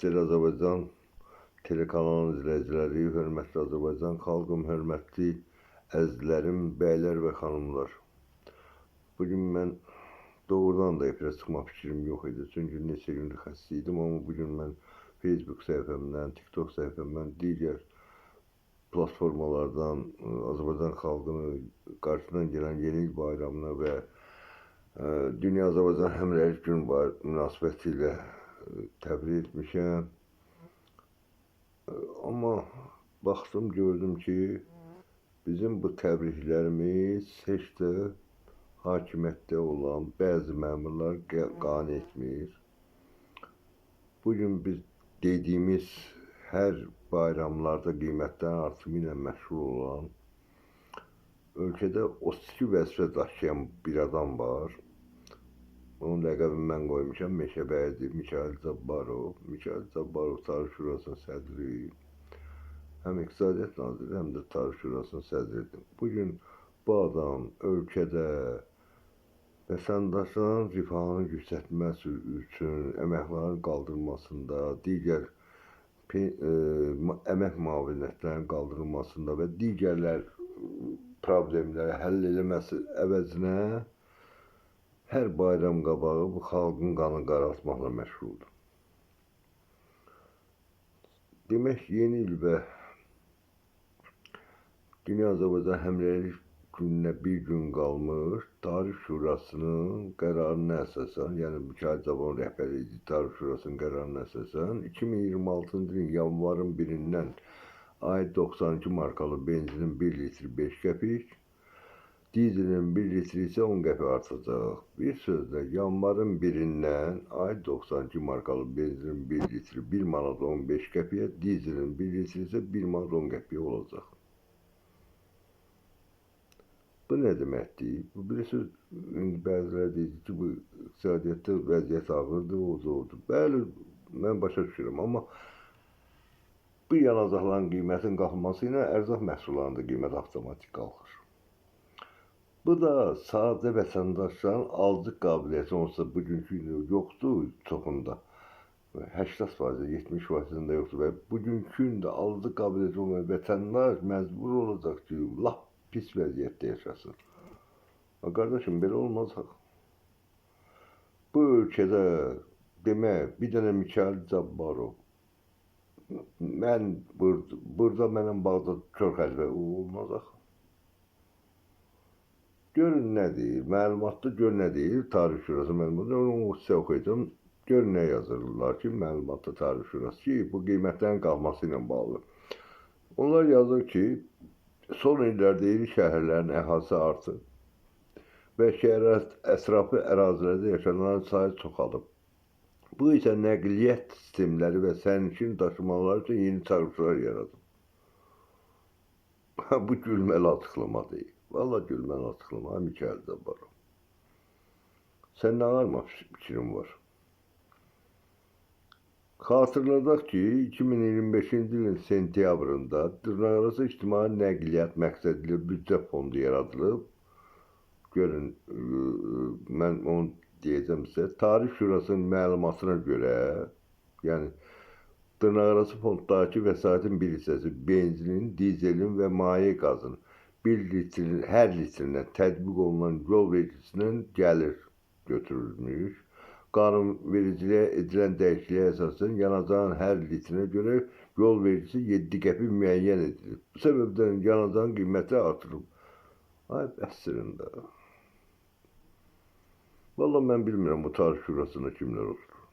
STR Azərbaycan telekanalının izləyiciləri, hörmətli Azərbaycan xalqım, hörmətli əzizlərim, bəylər və xanımlar. Bugün mən doğrudan da efirə çıxma fikrim yox idi. Çünki neçə gündür xəstə idim, amma bugün mən Facebook səhifəmdən, TikTok səhifəmdən, digər platformalardan Azərbaycan xalqını qarşıdan gələn Yeni İl bayramına və Dünya Azərbaycan Həmrəylik Günü münasibəti ilə təbrik etmişəm. Amma baxdım, gördüm ki, bizim bu təbriklərimiz heç də hakimiyyətdə olan bəzi məmurlar qane etmir. Bugün biz dediyimiz hər bayramlarda qiymətlərin artımı ilə məşğul olan, ölkədə 32 vəzifə daşıyan bir adam var. Onun ləqəbini mən qoymuşam, Meşəbəyidir, Mikayıl Cabbarov. Mikayıl Cabbarov Tarif Şurasının sədri, həm İqtisadiyyat Naziri, həm də Tarif Şurasının sədridir. Bugün bu adam ölkədə vətəndaşların rifahını yüksəltməsi üçün, əməklərin qaldırılmasında, digər əmək müavinətlərinin qaldırılmasında və digərlər problemləri həll eləməsi əvəzinə hər bayram qabağı bu xalqın qanını qaraltmaqla məşğuldur. Demək, Yeni il və Dünya Azərbaycan Həmrəylik Gününə bir gün qalmış, Tarif Şurasının qərarına əsasən, yəni Mikayıl Cabbarov rəhbərliyi etdiyi Tarif Şurasının qərarına əsasən 2026-cı ilin yanvarın 1-dən ay 92 markalı benzinin 1 litri 5 qəpik, dizelin 1 litri isə 10 qəpik artacaq. Bir sözlə, yanvarın 1-dən ay 92 markalı benzinin 1 litri 1 manat 15 qəpiyə, dizelin 1 litri isə 1 manat 10 qəpiyə olacaq. Bu nə deməkdir? Bu, bilirsiniz, indi bəziləri deyir ki, bu iqtisadiyyatda vəziyyət ağırdır, o zordur. Bəli, mən başa düşürəm, amma bu yanacaqların qiymətinin qalxması ilə ərzaq məhsullarının da qiyməti avtomatik qalxır. Bu da sadə vətəndaşların alıcı qabiliyyəti olsa bugünkü gündə yoxdur çoxunda. 80%, 70%-ində yoxdur və bugünkü gündə alıcı qabiliyyəti olmayan vətəndaş məcbur olacaq ki, lap pis vəziyyətdə yaşasın. Qardaşım, belə olmaz. Bu ölkədə demək, bir dənə Mikayıl Cabbarov, mən burada mənim Bağdad kör xəlifə olmaz axı. Görün nə deyir, məlumatda gör nə deyir, Tarif Şurası məlumatda, onu sizə oxuyacağam. Gör nə yazırlar ki, məlumatda Tarif Şurası ki, bu qiymətlərin qalxması ilə bağlı. Onlar yazır ki, son illərdə iri şəhərlərin əhalisi artıb və şəhər ətrafı ərazilərdə yaşananların sayı çoxalıb. Bu isə nəqliyyat sistemləri və sərnişin daşımaları üçün yeni çağırışlar yaradıb. Bu gülməli açıqlama deyil. Vallahi gülməli açıqlama, Mikayıl Cabbarov. Sən nə arma fikrin var? Xatırladaq ki, 2025-ci ilin sentyabrında dırnaqarası ictimai nəqliyyat məqsədilə büdcə fondu yaradılıb. Görün, mən onu deyəcəm sizə. Tarif Şurasının məlumatına görə, yəni dırnaqarası fonddakı vəsaitin bir hissəsi benzinin, dizelin və maye qazının bir litrin, hər litrinə tətbiq olunan yol vergisindən gəlir götürülmüş. Qanunvericiliyə edilən dəyişikliyə əsasən yanacağın hər litrinə görə yol vergisi 7 qəpik müəyyən edilib. Bu səbəbdən yanacağın qiyməti artırılıb. Ay, bəssirin də. Vallahi mən bilmirəm bu Tarif Şurasında kimlər oturur.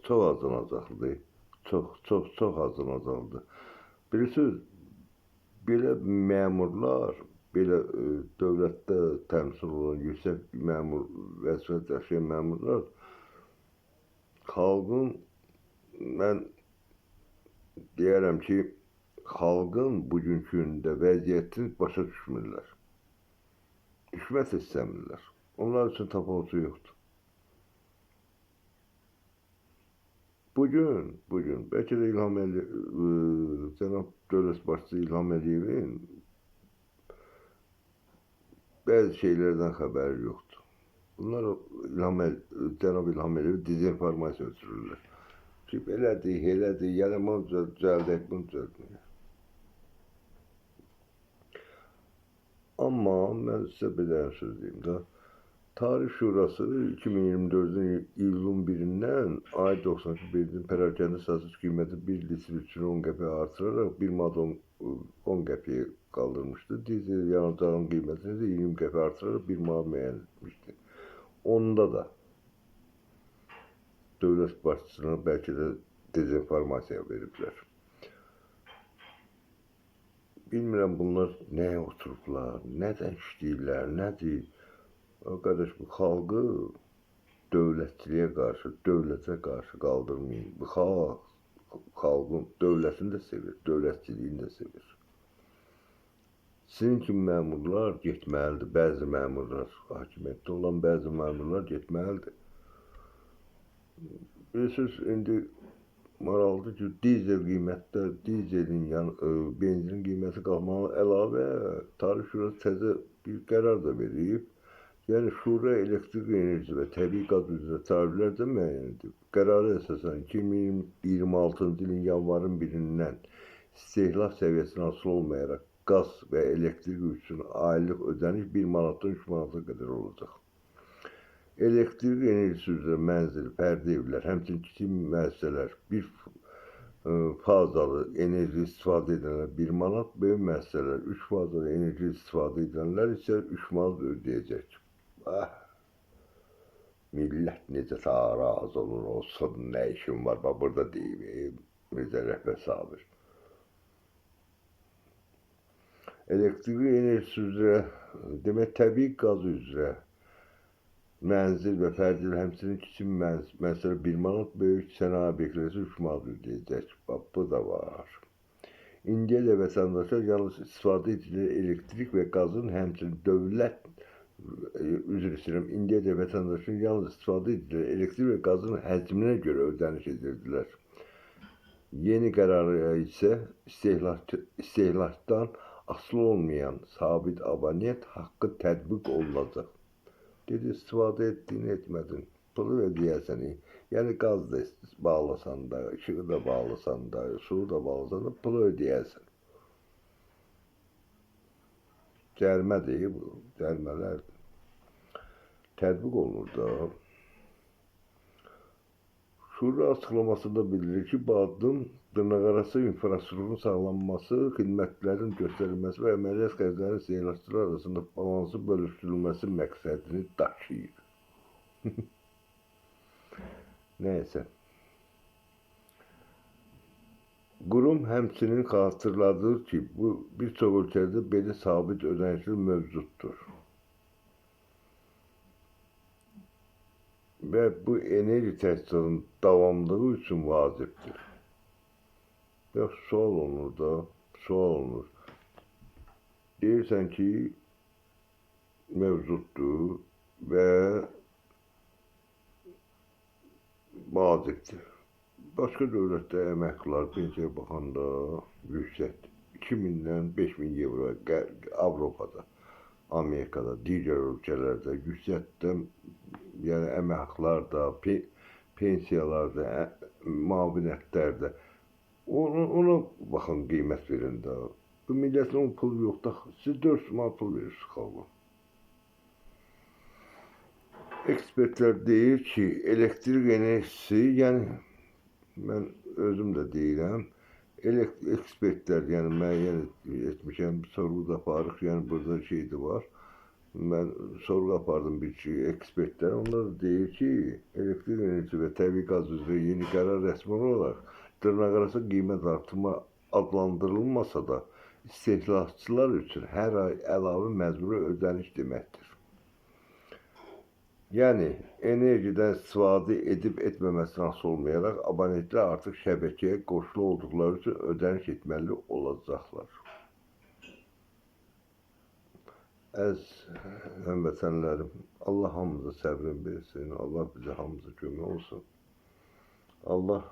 Çox acınacaqlıdır. Çox, çox, çox acınacaqlıdır. Bilirsiniz, belə məmurlar, belə dövlətdə təmsil olan yüksək məmur, vəzifə daşıyan məmurlar xalqın, mən deyərəm ki, xalqın bugünkü gündə vəziyyətini başa düşmürlər. Düşmək istəmirlər. Onlar üçün təfavütü yoxdur. Bugün, bəlkə də İlham Əliyev, cənab dövlət başçısı İlham Əliyevin bəzi şeylərdən xəbəri yoxdur. Bunlar Cənab İlham Əliyev dezinformasiya ötürürlər. Ki, belədir, elədir, yəni bunu düzəldək, bunu düzəldək. Amma mən sizə bir dənə söz deyim də. Tarif Şurası 2024-cü iyulun 1-dən ay 92 benzin pərakəndə satış qiyməti 1 litr üçün 10 qəpiyə artıraraq 1 manat 10 qəpiyə qaldırmışdı. Dizel yanacağın qiymətini də 20 qəpiyə artıraraq 1 manat müəyyən etmişdi. Onda da dövlət başçısına bəlkə də dezinformasiya veriblər. Bilmirəm bunlar nəyə oturublar, nədən işləyirlər, nədir? Qardaş, bu xalqı dövlətçiliyə qarşı, dövlətə qarşı qaldırmayın. Bu xalq, xalqın dövlətini də sevir, dövlətçiliyini də sevir. Sizin kimi məmurlar getməlidir. Bəzi məmurlar, hakimiyyətdə olan bəzi məmurlar getməlidir. Bilirsiniz, indi maraqlıdır ki, dizel qiymətdə, dizelin, yəni, benzinin qiyməti qalxmalı əlavə Tarif Şurası təzə bir qərar da verib. Yəni, Şura elektrik enerjisi və təbii qaz üzrə tariflər də müəyyən edib. Qərara əsasən 2026-cı ilin yanvarın 1-dən istehlak səviyyəsinə asılı olmayaraq qaz və elektrik üçün aylıq ödəniş 1 manatdan 3 manata qədər olacaq. Elektrik enerjisi üzrə mənzil, fərdi evlər, həmçinin kiçik müəssisələr bir fazalı enerji istifadə edənlər 1 manat, böyük müəssisələr 3 fazalı enerji istifadə edənlər isə 3 manat ödəyəcək. Ah, millət necə razı olur olsun, nə işim var, bax burada deyim, Mirzə Rəhbər Sabir. Elektrik enerjisi üzrə, demək təbii qaz üzrə mənzil və fərdi, həmçinin kiçik məsələ 1 manat, böyük sənaye obyektləri 3 manat ödəyəcək. Bax, bu da var. İndiyədək vətəndaşlar yalnız istifadə edilən elektrik və qazın həmçinin dövlət, üzr istəyirəm, indiyədək vətəndaşın yalnız istifadə edilən elektrik və qazın həcminə görə ödəniş edirdilər. Yeni qərara isə istehlakdan asılı olmayan sabit abonent haqqı tətbiq olunacaq. Dedi, istifadə etdiyini etmədin, pulu ödəyəsən. Yəni, qaz da bağlasan da, işığı da bağlasan da, suyu da bağlasan da pulu ödəyəsən. Cərmədir bu, cərmələrdir. Tətbiq olunur da. Şura açıqlamasında bildirir ki, bu addım dırnaqarası infrastrukturun sağlanması, xidmətlərin göstərilməsi və əməliyyat xərclərinin istehlakçılar arasında balansı bölüşdürülməsi məqsədini daşıyır. Nəysə. Qurum həmçinin xatırladır ki, bu bir çox ölkədə belə sabit ödənişlər mövcuddur. Və bu enerji təchizatının davamlılığı üçün vacibdir. Yox, sual olunur da, sual olunur. Deyirsən ki, mövcuddur və vacibdir. Başqa dövlətdə əmək haqları pensiyaya baxanda yüksəkdir. 2000-dən 5000 evro Avropada, Amerikada, digər ölkələrdə yüksəkdən, yəni əmək haqları da, pensiyalar da, müavinətlər də. Ona baxın, qiymət verin də. Bu millətin onun pulu yoxdur. Siz 400 manat pul verirsiniz xalqa. Ekspertlər deyir ki, elektrik enerjisi, yəni mən özüm də deyirəm, ekspertlər, yəni müəyyən etmişəm, sorğu da aparırıq, yəni burada şey də var. Mən sorğu apardım bir şey ekspertlər, onlar da deyir ki, elektrik enerjisi və təbii qaz üzrə yeni qərar rəsmi olaraq dırnaqarası qiymət artımı adlandırılmasa da istehlakçılar üçün hər ay əlavə məcburi ödəniş deməkdir. Yəni, enerjidən istifadə edib etməməsinə asılı olmayaraq, abonentlər artıq şəbəkəyə qoşulu olduqları üçün ödəniş etməli olacaqlar. Əziz həmvətənlərim, Allah hamımıza səbrin versin, Allah bizə hamımıza kömək olsun. Allah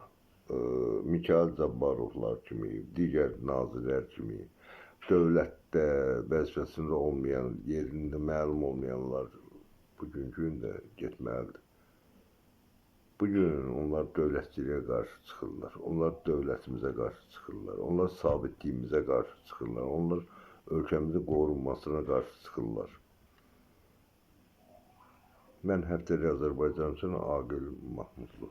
Mikayıl Cabbarovlar kimi, digər nazirlər kimi, dövlətdə vəzifəsində olmayan, yerində məlum olmayanlar, Bugünkü gün də getməlidir. Bugün onlar dövlətçiliyə qarşı çıxırlar. Onlar dövlətimizə qarşı çıxırlar. Onlar sabitliyimizə qarşı çıxırlar. Onlar ölkəmizin qorunmasına qarşı çıxırlar. Mən Həftəlik Azərbaycan üçün Aqil Mahmudlu.